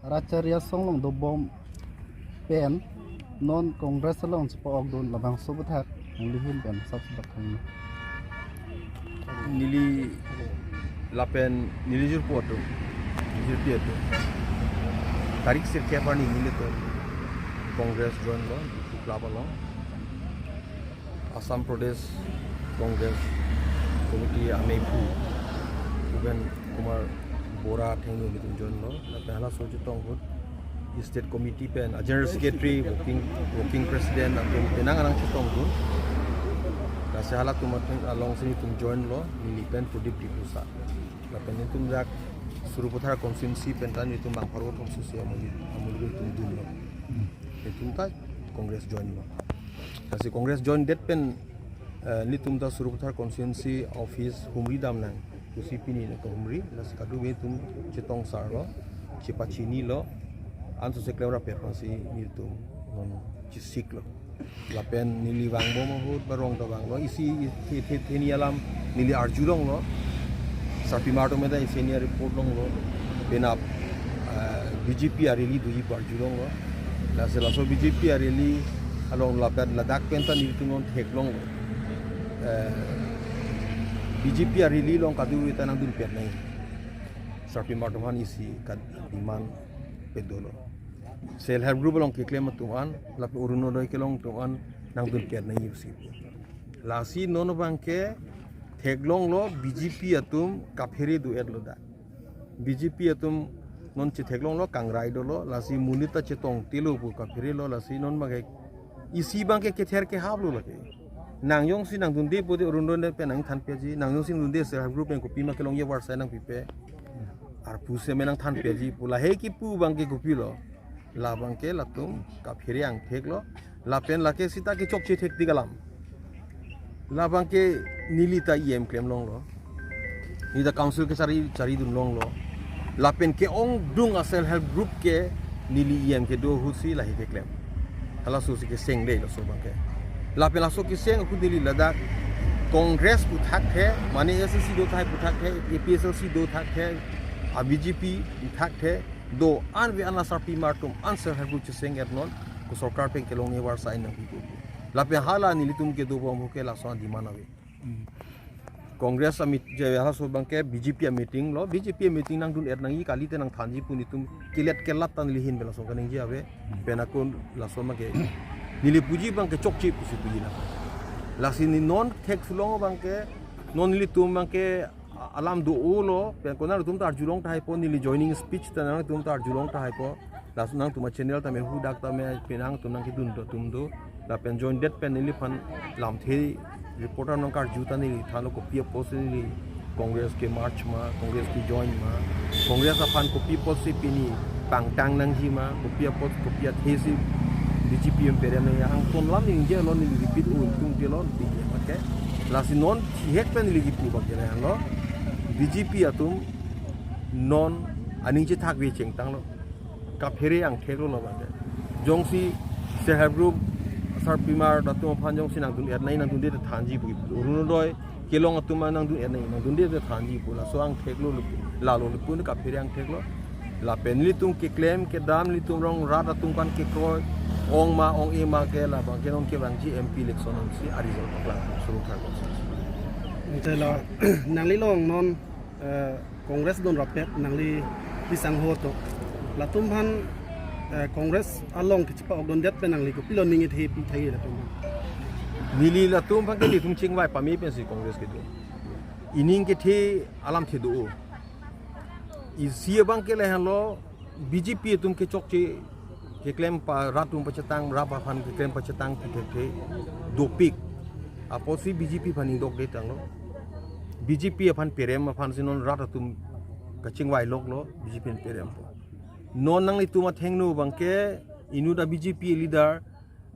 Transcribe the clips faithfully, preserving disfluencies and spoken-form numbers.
Racharya Songlong dobom pen non Congress along chepa-okdun labangso aputhak nanglihin pen sap sap khang. Neli lapen neli jirpo atum, jirpi atum, tarik sirkep arni nelitum Congress join lo, Diphu Club along. Assam Pradesh Congress Committee ameiphu Bhupen Kumar Borah athengno nelitum join lo. Lapen halaso chetong ahut State Committee pen a General Secretary, working, working President atum penang anang chetongdun. Lasi halatum atheng alongsi nelitum join lo, neli pen Pradip Diphusa. Lapen nelitum dak Sarupathar constituency pen ta nelitum bang pharo thom susi amuli, amuli nelitum dunlo. Nelitum ta Congress join lo. Lasi Congress join det pen, eh, nelitum ta Sarupathar constituency office humri damnang pusi pini nangkehumri, lasi kadokave atum chetongsarlo, chepachinilo, anso seklem rapet pensi nelitum non chesiklo. Lapen neli vangbom ahut ba rong ta vanglo, isi the, the, theni alam neli arjulonglo. Sarpimar atum ta isi neli report longlo. Penap, eh, B J P a-rally doji pu arjulonglo. Lasi laso B J P a-rally along lapen ladak pen ta nelitum non theklonglo. Eh, B J P a-rally along kadokave ta nangdunpet nangji. Sarpimar atum aphan isi ka-demand pet dolo. Self help group along keklem atum an, lapen Orunodoi kelong atum an nangdunpet nangji pusi. Lasi non abangke theklonglo B J P atum kaphere do-etlo dak. B J P atum non chetheklonglo kangrai dolo, lasi monit ta chetongtelo pu kapherelo, lasi non abangke isi abangke kether kehaplo lake. Nang jongsi nangdunde pute Orunodoi pen nangthanpetji, nang jongsi nangdunde self help group pen kopima kelongji avarsai nangpipe. Arpu seme nangthanpetji pu lahei kipu abangke kopilo. Labangke latum kaphere angtheklo. Lapen lake sita kechokche thektik alam. Labangke neli ta E M klemlonglo. Neli ta council kechari, charidunlonglo. Lapen ke-ongdung a self help group ke neli E M kedo ahutsi lahei keklem. Halaso si keseng dei laso abangke. Lapen laso keseng ahut neli ladak Congress aputhak the, mane A S D C do tahai aputhak the, A P H L C do thak the, a B J P aputhak the, do-an ave an la sarpimar atum an self help group cheseng-et non, ko sorkar pen kelongji avarsai nangpipo. Lapen hala nelitum kedobom ahut ke laso a-demand ave. Hmm. Congress a-meet-, je halaso abangke B J P a-meeting lo, B J P a-meeting nangdun-et nangji, kalite nangthanji pu nelitum kelet kelat ta nelihin pen laso kaningje ave, pen akun laso abangke neli puji abangke chokche pusi puji nang. Lasi neli non thek sulong abangke, non nelitum abangke a-, alam do-olo, pen konat atum ta arjulong tahaipo, neli joining speech ta nangtum ta arjulong tahaipo. Laso nangtum a-channel tame hadak tame penang atum nangkedun do atum do. Lapen join det pen neliphan lamthe reporter nangkarju ta neli thanlo kopi apotsi neli Congress ke-merge ma, Congress ke-join ma, Congress aphan kopi apotsi pini pangtang nangji ma, kopi apot, kopi athesi B J P pen perem nangji, angton alam ningjelo, neli repeat un tung jelo, neli ke. Lasi non thihek pen neli kipu abangke lahelo, B J P atum non aning chethak ave chengtanglo. Kaphere angtheklo labangke. Jongsi self help group sarpimar atum aphan jongsi nangdun-et nangji, nangdunde ta thanji pu. Orunodoi kelong atum nangdun-et nangji, nangdunde ta thanji pu. Laso angtheklo, lalo le pu kaphere angtheklo. Lapen nelitum keklem kedam, nelitum rong rat atum aphan kekroi ong ma ong-e ma ke labangke non kevangji M P election ansi a-result paklang Sarupathar constituency. Ante la nanglilong non, eh, Congress don rapet nangli pisang ho to. Latum aphan, eh, Congress along kechepa-okdun det pen nangli kopilo ning kethe pi thai latum aphan? Neli latum aphan ke nelitum chingvai pame pensi Congress kedo. Ining kethe alamthe do. Isi abangke lahelo, B J P atum kechokche keklem pa rat atum pachetang, rat aphan keklem pachetang thekthe dopik. Apotsi B J P aphan ingdok detanglo. B J P aphan perem aphansi non rat atum kachingvai loklo, B J P aphan perempo. Non nanglitum athengno abangke inut a-B J P leader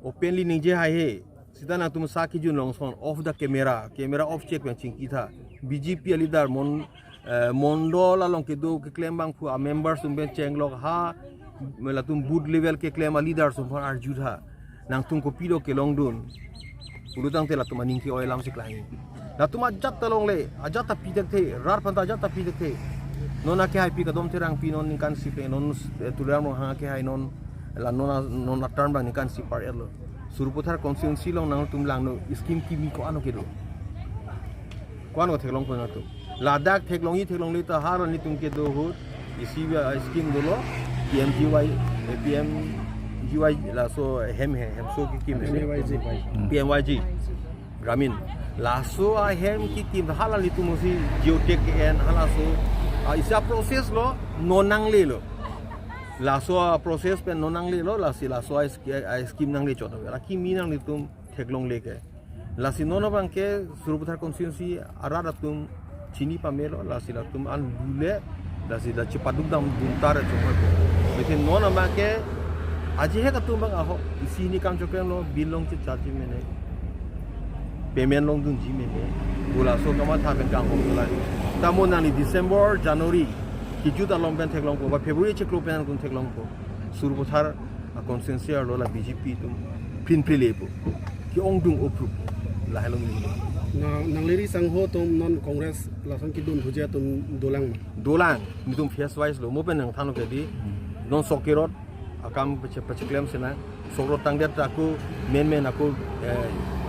openly ningje haihe. Sita nangtum sa kijun longson, off the camera, camera off chek pen chingki tha. B J P a-leader mon, eh, mondol along kedo keklem abangphu a-members atum pen chenglok ha, latum booth level keklem a-leaders atum aphan arju tha. Nangtum kopilo kelongdun pulo tangte latum aning ke-oi alamsi klang. Latum ajat ta longle, ajat ta pi thekthe, rat aphan ta ajat ta pi thekthe. Non akehai pi Kadom Terangpi non ningkan isi pen non, eh, Tuliram Ronghang akehai non la non a, non a term abang ningkan isi par-etlo. Sarupathar constituency along nangtum langnon scheme kimi ko-an kedo. Ko-an theklongpo nangtum. Ladak theklongji theklongle ta hala nelitum kedo ahut isi, ah, scheme dolo, P M G Y, eh, P M G Y laso hem he, hemso kekim he. P M Y G. P M Y G. Gramin. Laso ahem kekim hala nelitum si geotag ke-en halaso, ah, isi a-process lo, non nanglelo. Laso a-process pen non nanglelo, lasi laso a-sch-, a-scheme nangle chot. La kimi nang nelitum theklongle ke. Lasi non abangke Sarupathar constituency arat atum chini pamelo, lasi latum an lule, lasi la chepaduk dam dun tar chongoi. Lekin non abangke ajihek atum abang ahok isi hini kam chokrem lo, bill along checharge mene, payment along dunji mene, bula so kamatha pen kang hok lai. Tamo nangli December, January, kejut along pen theklongpo, ba February chiklo pen kun theklongpo. Sarupathar a-constituency arlo la B J P atum prinpri lepo. Ke-ongdung oprup. Lahelo neli. Na, nangli ri sangho atum non Congress lason kedun thuji atum dolang ma? Dolang, nelitum phase wise lo. Mo pen nangthanlo ke di. Non Sok Kerot akam pache-, pacheklem sena. Sok Kerot tangdet ako main main ako, eh,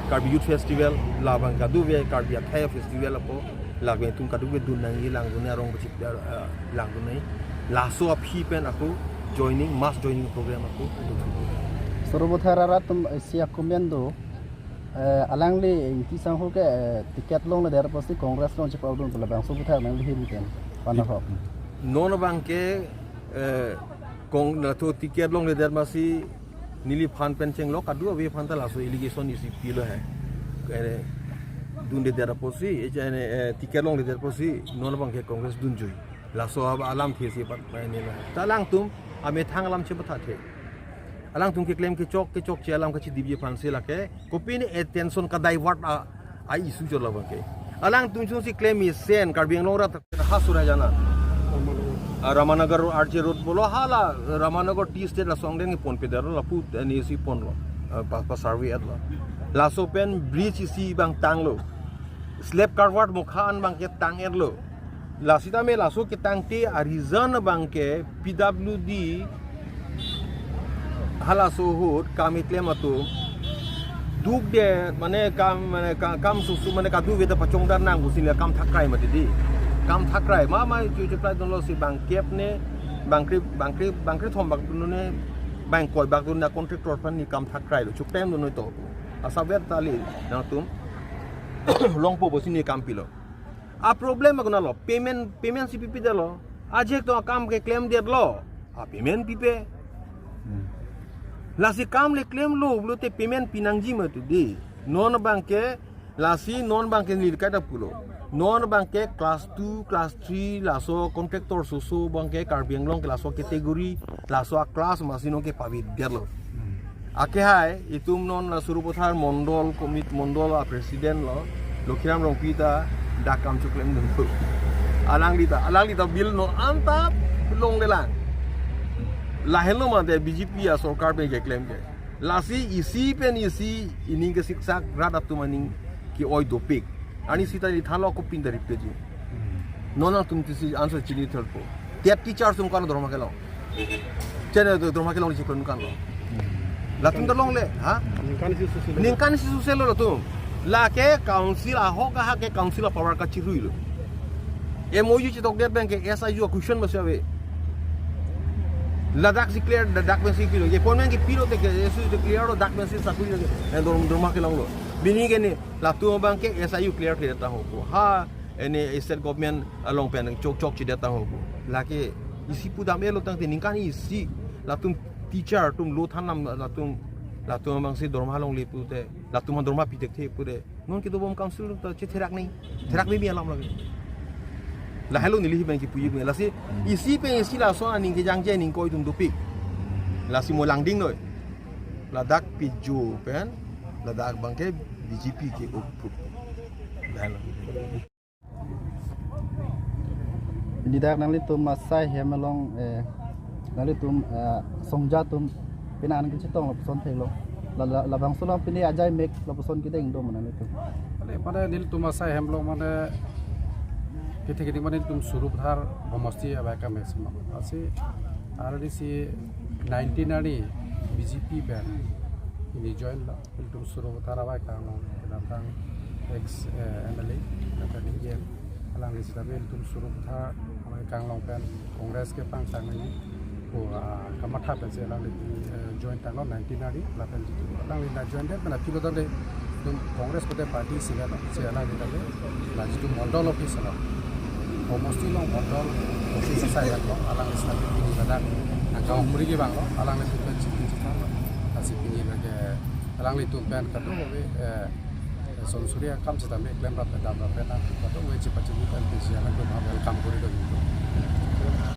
Karbi Youth Festival, labang kadokave Karbi akhei festival apo. Lapen itum kadokave dun nangji, langdun arong pachik, eh, langdun nangji. Laso aphi pen ako joining, mass joining program ako. Sarupathar arat atum isi a-comment do, eh, alangli Ingti sangho ke, eh, ticket longledet apotsi Congress along chepadun pu labangso aputhak nangli him pen panahok. Non abangke, eh, kong laso ticket longledet amatsi neliphan pen chenglok, kadokave aphan ta laso allegation isi pilo he. Eh, dundedet apotsi, eh, eh, ticket longledet apotsi non abangke Congress dunjui. Laso ab-, alamthe si pat mainela. Ta alangtum amethang alam chepathak the. Alangtum keklem kechok kechokche alam kachidipji aphansi lake kopine attention ka-divert a, a-issue chot labangke. Alangtum chungsi klem isen Karbi Anglong arat ha sura jana. Ah, Ramanagar Road, R J Road pulo hala, Ramanagar Tea Estate laso angdeng ponpedetlo lapu, eh, nisi ponlo. Ah, pa, pa survey-etlo. Laso pen bridge isi abang tanglo. Slab culvert mokha an abangke tang-etlo. La sitame laso ketangte a-reason abangke P W D halaso ahut kam keklem atum dukde, mane kam, mane ka-, kam susu, mane kadokave ta pachongdar nang pusi la kam thakrai mati di. Kam thakrai ma ma chu chu plai dunlo si bangkep ne, bangkre, bangkre, bangkre thom bak dun ne, bangkoi bak dun na contractor aphan ne kam thakrailo, chuktem dun noi to. Asaver tali nangtum longpo pusi ne kam pilo. A-problem agunalo, payment, payment si pipedetlo. Ajek to akam keklemdetlo, a-payment pipe. Hmm. Lasi kam le klemlo pulote payment pinangji mati di. Non abangke, lasi non abangke neli kaita pulo. Non abangke class two, class three, laso contractor soso abangke Karbi Anglong ke laso category, laso a-class masi non kepavedetlo. Hmm. Akehai, itum non la Sarupathar Mondol Commit-, Mondol a-president lo, Lokhiram Rongpi ta dak kam chuklemdunpo. Alangli ta, alangli ta bill non anta longlelang. Lahelo mate B J P a-sorkar pen keklem ke. Lasi isi pen isi ining kesiksak rat atum aning ke-oi dopik. Ani sita di thalo kopin dari peji. Hmm. Non nangtum tisi answer chini thelpo. Tet teacher atum ko-an dorma kelong. Chene do dorma kelong di chikon ko-anlo. Hmm. Latum ta longle, ha? Ningkan isi suse lo. Ningkan isi suse lo latum. Lake council ahok ahak ke council a-power kachiruilo. M O U chitokdet abangke S I U a-question masi ave. Ladak si clear, ladak pensi pilo. Ye kon abangke pilote ke, S I U si clear lo, dak pensi sakuri lo ke. Eh, dorm-, dorma kelonglo. Pini ke ne, latum abangke S I U clear clear ta ho ko. Ha, ene state government along pen chokchok chidet ta ho ko. Lake isi pudam-etlo tangte ningkan isi latum teacher atum lo thanam latum, latum abangsi dorma longle pute, latum dorma pithekthe pute. Non kedobom council ta chetherak nai. Therak mimi alam lagi. Lahelo neli hi abang kipuji abang. Lasi isi pen isi laso aning kejangje aning ko-itum dopik. Lasi mo langding noi. Ladak pijo pen, ladak abangke B J P ke oprup. Lahelo. Pini dak nanglitum asai hem along, eh, nanglitum, eh, songja atum pini an kechetong lapuson theklong. La, la, labangso along pini ajai mek lapuson kedeng do ma nanglitum? Ale, mane nelitum asai hem along mane Kethe keding mane ilitum Sarupathar homosti avai akam exam. Lasi R D C nineteen arni B J P pen pini join lo. Ilitum Sarupathar avai kanglong kedamtang ex, eh, M L A, lapen E M, alangli sitame ilitum Sarupathar avai kanglong pen Congress kepangthang nangji pu, ah, kamatha pensi alangli, eh, join tanglo nineteen arni, lapen jitu alangli la join det pen aphi lo tangte ilitum Congress pute party si lo, si alangli tangte la jitu mondol office lo, homosti along mondol office asai lo, alangli sitame pini ladak angkang muri kevang lo, alanglitum pen chingki chithang lo. Lasi pini lake alanglitum pen kadokave, eh, son suri akam sitame klemrap dam rap pen nang kadokave chepachini pen pisi alangtum welcome kori do.